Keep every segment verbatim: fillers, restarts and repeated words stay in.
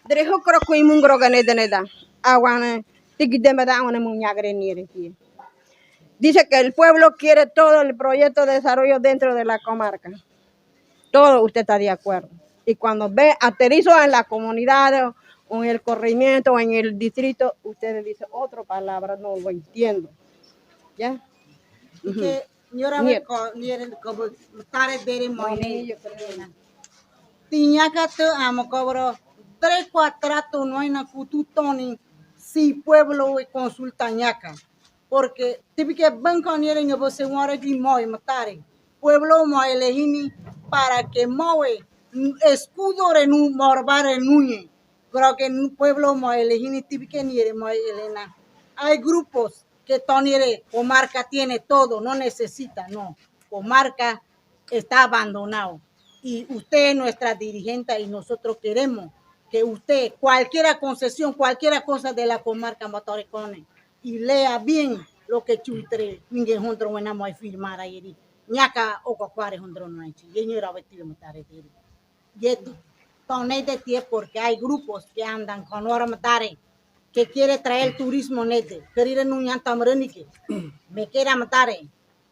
Dere hokoro kuñi mungrogue nede neda. Awane, tiki demeda awane muñagre niere kie. Dice que el pueblo quiere todo el proyecto de desarrollo dentro de la comarca. Todo usted está de acuerdo. Y cuando ve, aterrizo en la comunidad o en el corregimiento o en el distrito, usted dice otra palabra, no lo entiendo. ¿Ya? Ujú. Señora, niere, ko-, niere, ko-, tare dere moe. Tiña ka te amo cobro tres cuatro rato no hay na kutu toni si pueblo e consulta ñaka. Porque tipi ke banco niere ño bo se ware di moe matare. Pueblo moe elehini para que moe escudo re nu morbare nuñe. Creo que nu-, pueblo moe elehini tipi ke niere moe elena. Hay grupos que toniere comarca tiene todo, no necesita, no. Comarca está abandonado. Y usted es nuestra dirigente y nosotros queremos que usted, cualquiera concesión, cualquiera cosa de la comarca, motorecone, y lea bien lo que chutre, ninguém hondro wena moe firmar ayeri. Ñaka o kokuare hondro no anchi. Ye ñora wetile matare dere. Yeto, to nede tie porque hay grupos que andan con ora matare, que quiere traer el turismo nede. Kerire nu ñanta maranike. Me kera matare.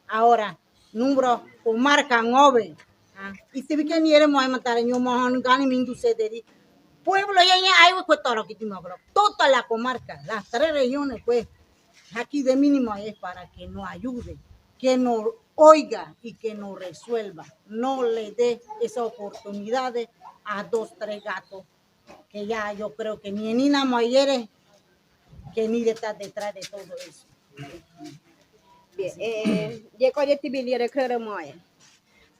Ahora, numbro comarca ngove. Ah, y tipi ke niere moe matare ño mohon gani mindu sederi. Pueblo ya ya hay we kuetoro ki timo gro. Toda la comarca, las tres regiones, pues, aquí de mínimo es para que nos ayude, que nos oiga y que nos resuelva. No le dé esa oportunidad a dos, tres gatos, que ya yo creo que ni enina moyere, que ni está detrás de todo eso. Bien, eh, ye ko ye tibi niere kere moe.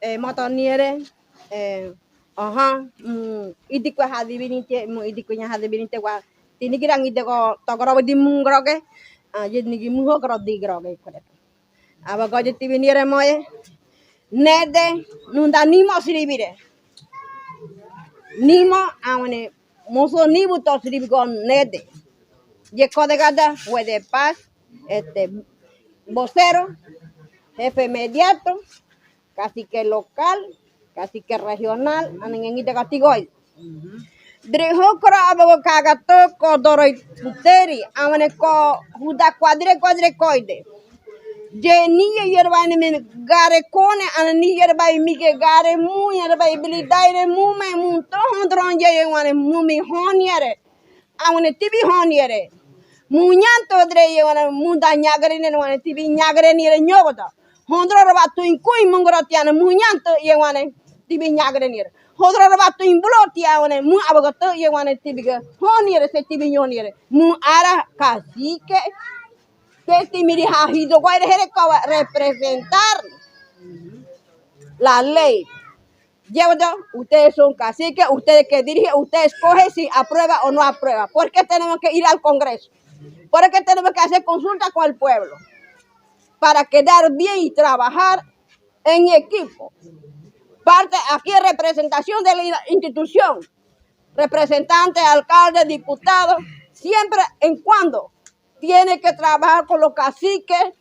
Eh, moto niere, eh, aha, mm, idikwe hadibi nite, mm, idikwe nya hadibi nite wa, tini girang ide ko tokoro di mungroge, ah, ye nigi muho koro di groge kore. Aba goje tibi niere moe. Nede, nunda nimo siribire. Nimo, awane, moso nibu to siribi go nede. Ye kodegada, fue de paz, este, vocero, jefe inmediato, cacique local, cacique regional, anengengite katigoy. Drehokora abago kagato ko doroy teri, awane ko huda kuadre kuadre koide. Ye niye yerbaine mi gare kone, ana ni yerbai mi ge gare mu, yerbai bilidaire mu, me mu to hondron ye ye wane mu mi honiere. Awane tibi honiere. Muñanto dre ye wane munda ñagre ne wane tibi ñagre niere ñogoda. Hondro roba tuin kuin mungro tiane muñanto ye wane tibi ñagre niere. Hondro roba tuin bulo tia wane mu abogoto ye wane tibi ge honiere se tibi ñoniere. Mu ara cacique. Ke ti miri ha hido guaire here kawa representar la ley. Llevando, ustedes son cacique, ustedes que dirigen, ustedes escogen si aprueba o no aprueba. ¿Por qué tenemos que ir al Congreso? ¿Por qué tenemos que hacer consulta con el pueblo? Para quedar bien y trabajar en equipo. Parte aquí en representación de la institución, representante, alcalde, diputado, siempre en cuando tiene que trabajar con los caciques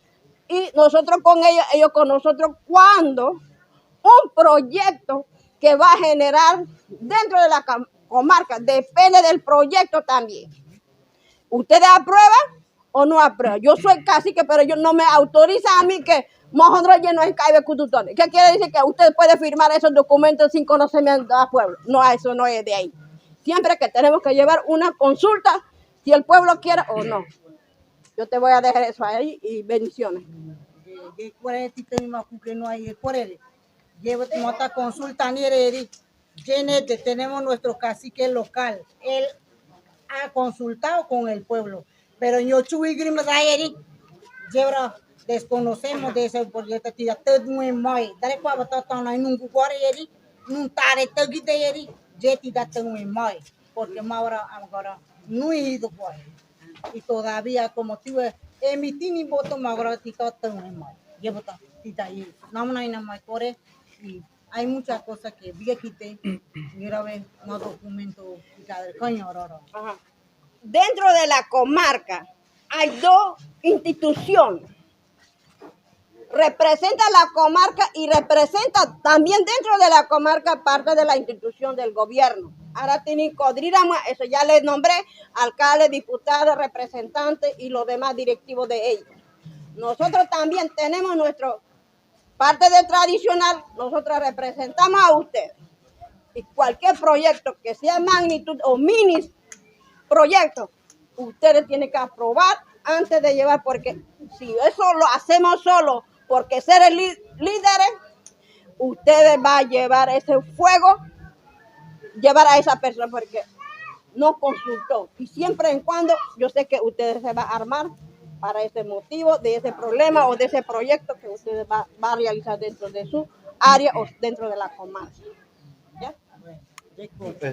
y nosotros con ellos, ellos con nosotros, cuando un proyecto que va a generar dentro de la cam-, comarca, depende del proyecto también. ¿Ustedes aprueban o no aprueban? Yo soy cacique, pero yo no me autoriza a mí que mojondro lleno en calle Cututone. ¿Qué quiere decir? Que usted puede firmar esos documentos sin conocimiento al pueblo. No, eso no es de ahí. Siempre que tenemos que llevar una consulta, si el pueblo quiere o no. Yo te voy a dejar eso ahí y bendiciones. Ye, ye, kuarere ti teni ma kuke no hay, ye, kuarere. Ye, mota consulta ni eri. Ye nede, tenemos nuestro cacique local. Él ha consultado con el pueblo. Pero ño chu igri ma da eri. Ye, ahora desconocemos de eso, porque ta ti da tat muy muy. Dare kua bata ta na nungu kuare eri. Nun tare tagi de eri. Ye ti da tat muy muy. Porque ma ahora, agora, no he ido por ahí. Y todavía, como te digo, eh, mi tini boto ma agora ti to tan muy mal. Ye boto, ti ta ahí. No, no, no, me corre. Y hay muchas cosas que vi aquí te, y ahora ve, no documento, y cada coño, oro, oro. Ajá. Dentro de la comarca hay dos instituciones. Representa la comarca y representa también dentro de la comarca parte de la institución del gobierno. Ara tienen kodrirama, eso ya les nombré, alcalde, diputado, representante y los demás directivos de ellos. Nosotros también tenemos nuestro parte de tradicional, nosotros representamos a ustedes. Y cualquier proyecto que sea magnitud o mini proyecto, ustedes tienen que aprobar antes de llevar, porque si eso lo hacemos solo, porque ser el lí- líderes, ustedes va a llevar ese fuego, llevar a esa persona, porque no consultó. Y siempre en cuando yo sé que ustedes se va a armar para ese motivo, de ese problema o de ese proyecto que ustedes va, va a realizar dentro de su área o dentro de la comarca. ¿Ya? Este,